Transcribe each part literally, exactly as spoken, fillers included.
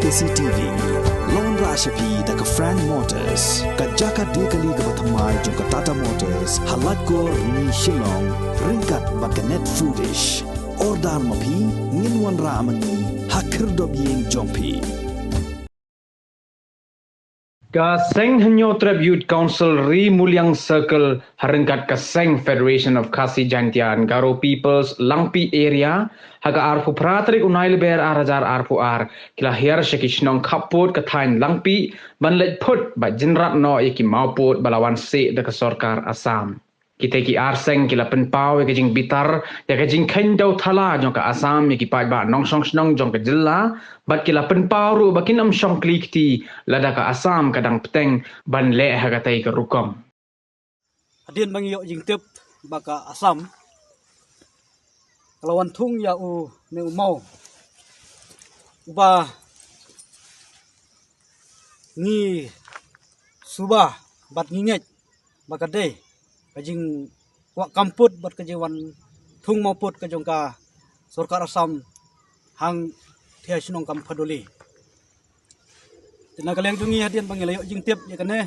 C T V. Long ra sha phi da ka Frank Motors, ka jaka de kali kaba thymmai jong ka Tata Motors, ha Laitkor, Ni Shillong, ryngkat bad ka Net Foodish. Order ma phi, ngin wanrah ma ngi ha khyrdop ïing jong phi. Ka Seng Hynñiewtrep Youth Council Ri Muliang Circle ha ryngkat ka Seng Federation of Khasi Jaintia and Garo Peoples Langpih Area, ha ka arphew phra tarik u Nailaber ar hajar arphew ar, ki la hiar sha ki shnong khappud ka thaiñ Langpih ban leit phut bad jynrat noh ïa ki mawpud ba la wan sieh da ka sorkar Assam. Kita ki ar seng ki la pynpaw ïa ka jingbitar ïa ka jingkheiñ dewthala jong ka Assam ïa ki paidbah nongshong shnong jong ka jylla, bad ki la pynpaw ruh ba kin ym shong kli kti lada ka Assam ka dang bteng ban leh ha katei ka rukom. Hadien ba ngi ïoh jingtip ba ka Assam ka la wan thung ïa une u maw uba ngi suba bad ngi ngeit ba ka dei ka jingkwah kam put bad ka jingwan thung mawpud ka jong ka sorkar Assam hangtei ha shnong Kampaduli. Te na ka liang jong ngi, hadien ba ngi la ïoh jingtip ïa kane,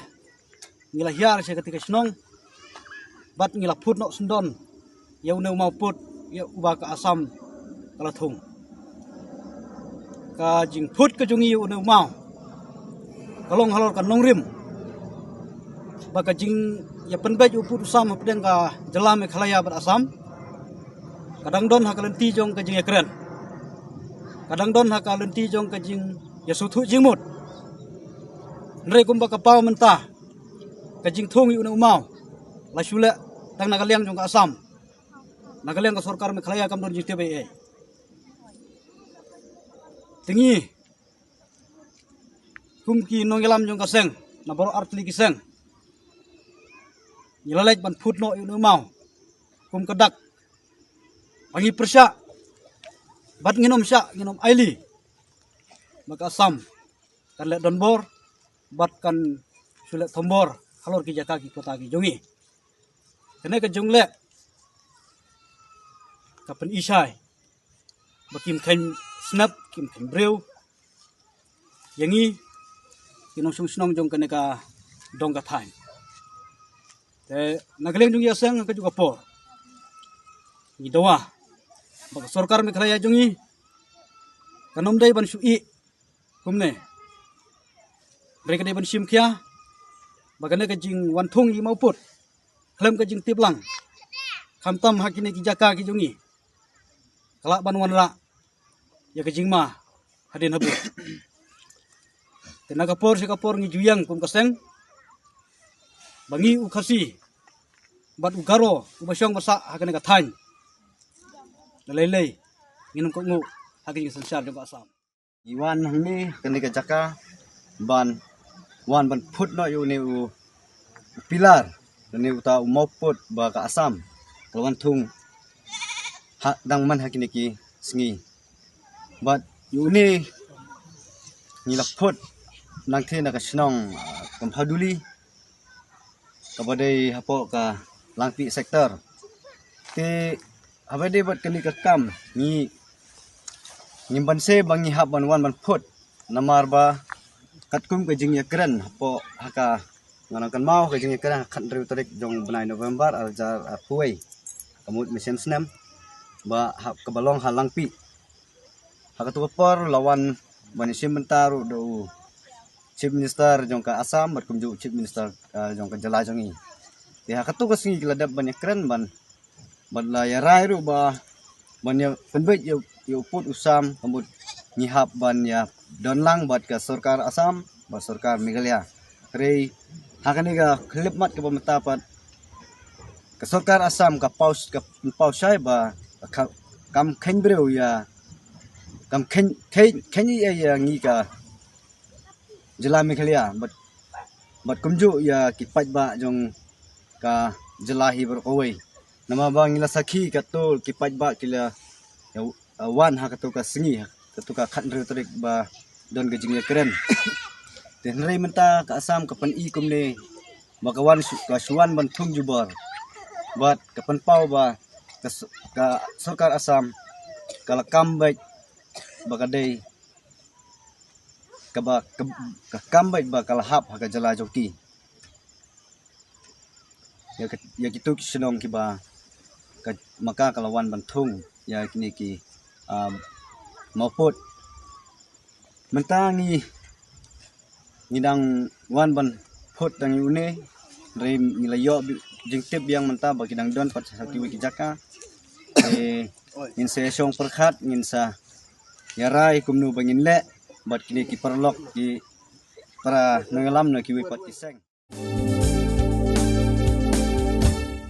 ngi la hiar sha katei ka shnong bad ngi la phut noh syndon ïa une u mawpud ïa uba ka Assam ka la thung. Ka jingphut ka jong ngi ïa une u maw ka long halor ka nongrim ba ka jingïapynbeit u pud u sam hapdeng ka jylla Meghalaya bad Assam ka dang don ha ka lynti jong ka jingïakren, ka dang don ha ka lynti jong ka jingïasngewthuh jingmut. Hynrei kumba ka paw mynta, ka jingthung ïa une u maw la shu leh tang na ka liang jong ka Assam, na ka liang ka sorkar Meghalaya kam don jingtip ei ei. Te ngi kum ki nongïalam jong ka seng na baroh artylli ki seng, ngi la leit ban phut noh ïa une u maw kum ka dak ba ngi pyrshah bad ngin ym shah, ngin ym ailad ba ka Assam kan leh donbor bad kan shu leh thombor halor ki jaka ki kota ki jong ngi. Kane ka jingleh ka pyni shai ba kim kheiñ snep, kim kheiñ briew ïa ngi ki nongshong shnong jong kane ka dong ka thaiñ. Te na ka liang jong ngi ïa seng, ha kajuh ka por ngi dawa ba ka sorkar Meghalaya jong ngi kan ym dei ban shu ïeh kumne, hynrei ka dei ban shim khia ba kane ka jingwan thung ïa u mawpud khlem ka jingtip lang, khamtam ha kine ki jaka ki jong ngi, ka lah ban wanrah ïa ka jingma hadien habud. Te na ka por sha ka por ngi ju ïeng kum ka seng ba ngi u Khasi bad u Garo uba shong ba sah ha kane ka thaiñ, na lei lei ngin ym kohnguh ha ka jingsynshar jong ka Assam. Ngi wan hangne kane ka jaka ban wan ban phut noh ïa une u pilar, une uta u mawpud ba ka Assam ka la wan thung ha dang man ha kine ki sngi. Bad ïa une ngi la phut nangtei na ka shnong, ah, Kampaduli, kaba dei hapoh ka Langpih sector. Te haba dei bad kane ka kam ngi, ngim banse ba ngi hap ban wan ban phut, namar ba katkum ka jingïakren hapoh ha ka, nga nang kynmaw ka jingïakren ha ka khathynriew tarik jong u bnai November ar hajar arphew wei, ka mut mynshem snem, ba ha kaba long ha Langpih. Ha katu ka por la wan ban ïashim bynta ruh da u Chief Minister jong ka Assam bad kumjuh u Chief Minister, ah, jong ka jylla jong ngi. Te ha katu ka sngi ki la dep ban ïakren ban, bad la ïarai ruh ba ban ïa pynbeit ïa, ïa u pud u sam, ka mut ngi hap ban ïa don lang bad ka sorkar Assam bad sorkar Meghalaya. Hynrei ha kane ka khyllipmat kaba mynta pat ka sorkar Assam ka paw, ka paw shai ba ka, kam kheiñ briew ïa, kam kheiñ, kheiñ, kheiñ ïa, ïa ngi ka jylla Meghalaya bad, bad kumjuh ïa ki paidbah jong ka jylla hi baroh kawei. Namar ba ngi la sakhi katto ki paidbah ki la ïa, uh, wan ha katu ka sngi, ha katu ka khathynriew tarik ba don ka jingïakren. Te hynrei mynta ka Assam ka pyni kumne ba ka wan shu, ka shu wan ban thung jubor bad ka pynpaw ba ka s-, ka sorkar Assam ka la kam beit ba ka dei kaba ka, ka kam bad ba ka la hap ha ka jylla jong ki. Ïa ka, ïa kitu ki shnong kiba ka, ma ka ka la wan ban thung ïa kine ki, um, mawpud. Mynta ngi, ngi dang wan ban phut tang ïa une, hynrei ngi la ïoh bi-, jingtip biang mynta ba ki dang don pat ha kiwei ki jaka. Te ngin sa ïa shong pyrkhat, ngin sa ïa rai kumno ba ngin leh bad kine ki paralok ki para nongïalam na kiwei pat ki seng.